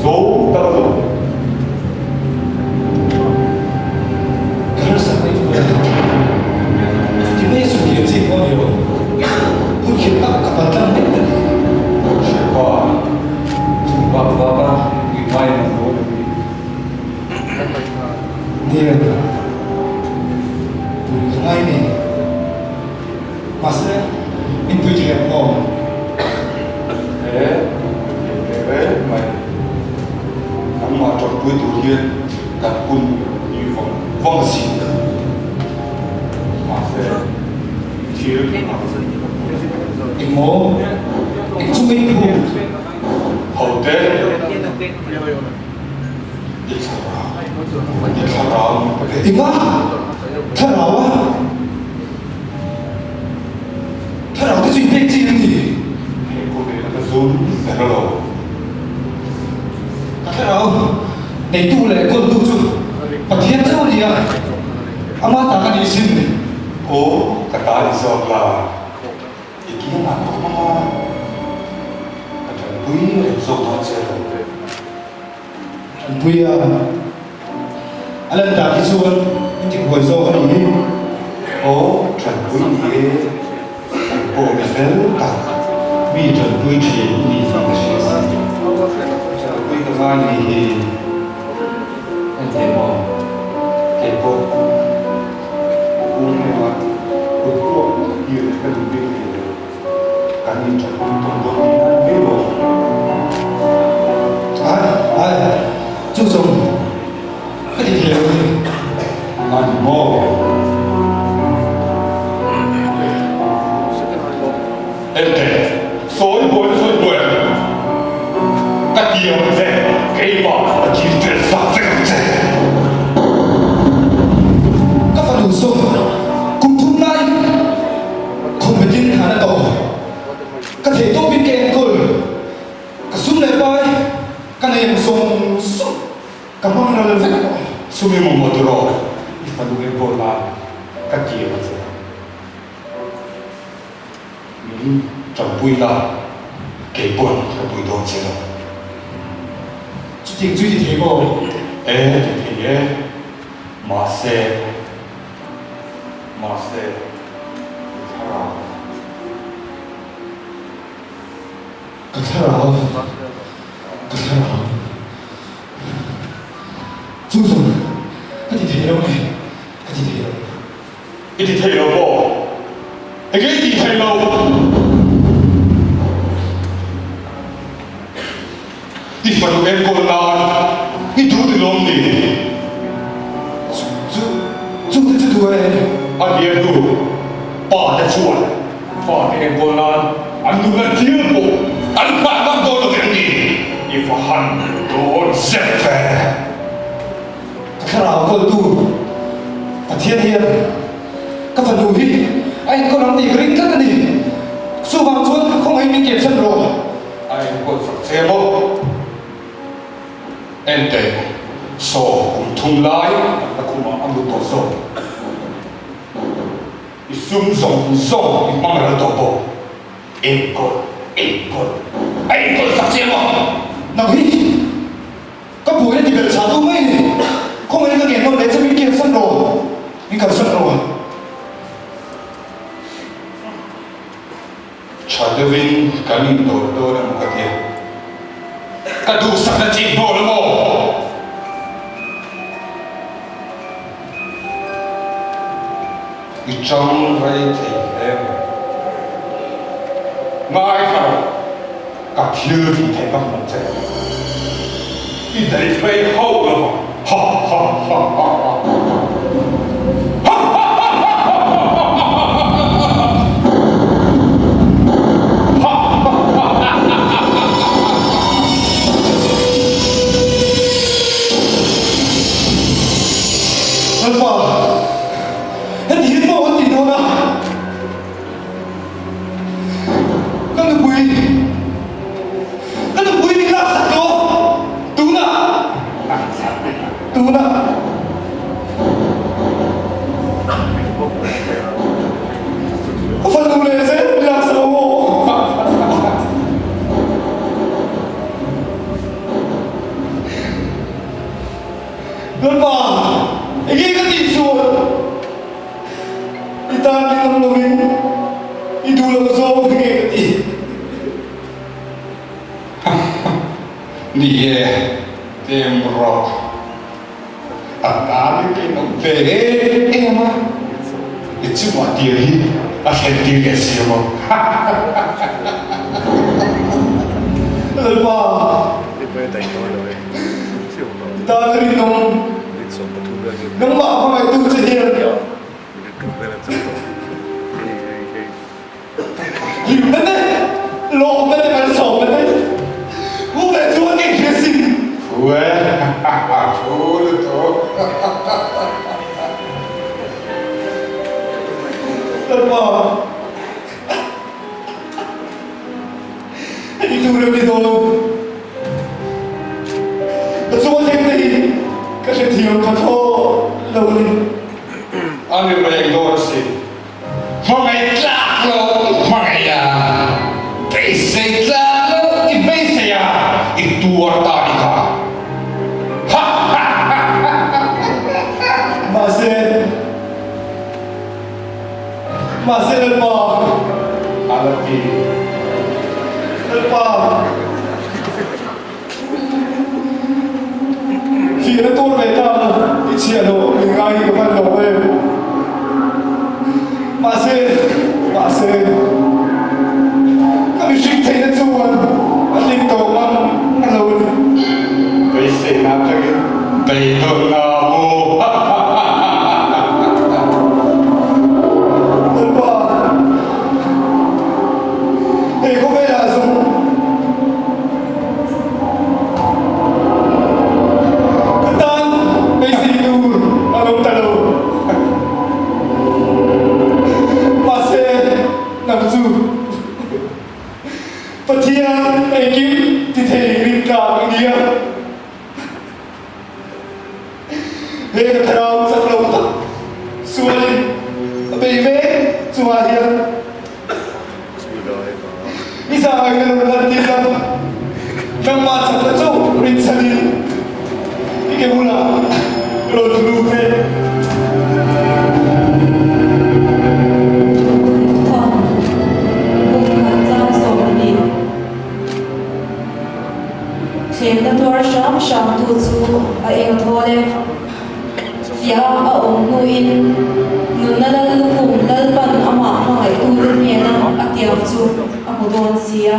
Zawng tak alawm. Ka harsat mai thu a. Chuti mai a sawmhliam chi pawh a ni lo. Hun khirh tak ka pal tlang mek a ni. Hrepa, chung bak bak a pui ngai ang dawn a ni. Nia, pui ka ngai ni. Mahse, min pui thei ang maw? He, pui thei ve reng mai. Nangmah ṭawmpui tur hian kan hun ni vang vang a sin. Mahse, thil a. Eng maw? Eng chu mai phu? Ho te. I thlarau, i thlarau min pe. Enga? Thlarau a? Thlarau te chu i pek chin a ni. He khawvel a ka zun ber lo. Ka thlarau neitu leh kawltu chu Pathian chauh a ni a, ama ta ka nih sin. Aw, ka ta ni zawk la, i kiangah ka awm ang a, ka tanpui reng zawk dawn che lo. Tanpuia a lan dan hi chuan min ti buai zawk a nih hi. Aw, tanpui ni e, kan pawh mi fel tak, mi tanpui thin i ni tih ka hria si. Tanpui ka ngai ni hi engtin maw kei pawh u hnenah kut puak tir ka duh bik thei lo. Kan inṭhatpui tawn dawn tihna a ni mai lo. Ai, ai, chu zawng ka ti thei lo a ni. A ni maw? Ente, sawi buai na sawi buai ang. Ka ti ang che, keimah ka thil tel sak vek ang che. Ka fanu sawn kum thum laiin. Khawmhmutin han a tawh. Ka theih tawpin ka enkawl. Ka sum leh pai ka nei ang zawng zawng ka hmang ral vek tawh. Sum i mamawh tur aw, i fanu enkawl nan ka ti ang che. Min tanpui la, kei pawn ka pui dawn che lo. Chutiang chu i ti thei maw? E, ti thei e. Mahse. Mahse, i thlarau. Ka thlarau, ka thlarau. Chu zawng ka ti thei lo nge, ka ti thei lo. I ti thei lo maw? Enge i tih thei lo? I fanu enkawl nan i duh ni lawm ni? Chu chu chu te chu duh e. A nia hnu pa te chuan fa te enkawl nan an duh na thil pawh an hman ngam dawn lo vek ni? I va han dawn zep ve. Ka thlarau kawltu Pathian hian ka fanu hi a enkawl ang tih ka ring tlat a ni. Chuvang chuan khawngaih min kepsan rawh. A enkawl sak che maw? Enteh, saw kum thum lai a khumah a mut tawh zawk. I sum zawng zawng i hmang ral tawh bawk. Enkawl, enkawl, a enkawl sak che maw? Nang hi ka buaina ti belh chah tu mai ni. Khawngaih ka ngen nawn leh che min kiansan rawh, min kalsan rawh. Tha deuhin kan indawr dawn emaw ka tia. Ka duhsakna chi hnawl emaw? I chang rei thei hle mai. Ngaithla rawh, ka thil tih theih ka hmuh che. I daih phei hauh lo vang. Ha ha ha ha ha ha. Lalpa, heti hian maw an tih dawn a? Ka nupui, ka nupui min laksak tawh tunah, tunah. Ka fanu leh zel min laksak ang aw. Lalpa, enge ka tihsual? I tan rinawm lovin i duh loh zawng enge ka tih? Ni e, tlem rawh. A tan i rinawm ve em em a, i chungah tir hi a thlen tir leh si a maw? Lalpa, i tan rinawm nangmah hmangaihtu che hian Hlimna te, lawmna te, malsawmna te hmu ve chuan ka inhria sin. Thu e, thu lutuk. Lalpa, heti tur em ni dawn? Ka chunga thleng te hi ka hrethiam tha thlawt lo a ni. A ni reng dawn asin. Hmangaih tlak lo i hmangaih a, beisei tlak lo i beisei a, i tuar ta ni kha. Ha ha ha ha ha. Mahse, mahse Lalpa. A la ti. Lalpa. Fiahna tur ve ta i chhiah lo min ngai hi ka hman lo em. Mahse, mahse, ka mihring theihna chuan a hlim tawh mang lo a ni. Beiseina atangin beidawnna maw? Lalpa, hei khawvelah zawng. Ka tan beisei tur a lo ta lo. Mahse, nang chu Pathian engkim ti thei rin tlak i ni a. He ka thlarau chak lo tak sualin a bei mek chungah hian I zahngaihna lo lantir la, nangmah chakna chu rinchhanin i ke bulah rawn lut teh. Thawng kum khat chang 20. Thlemna tuar hram hram tu chu a eng thawl e. Fiah a awm hnuin nunna lal lukhum Lalpan amah hmangaihtute hnena a tiam chu a hmu dawn sia.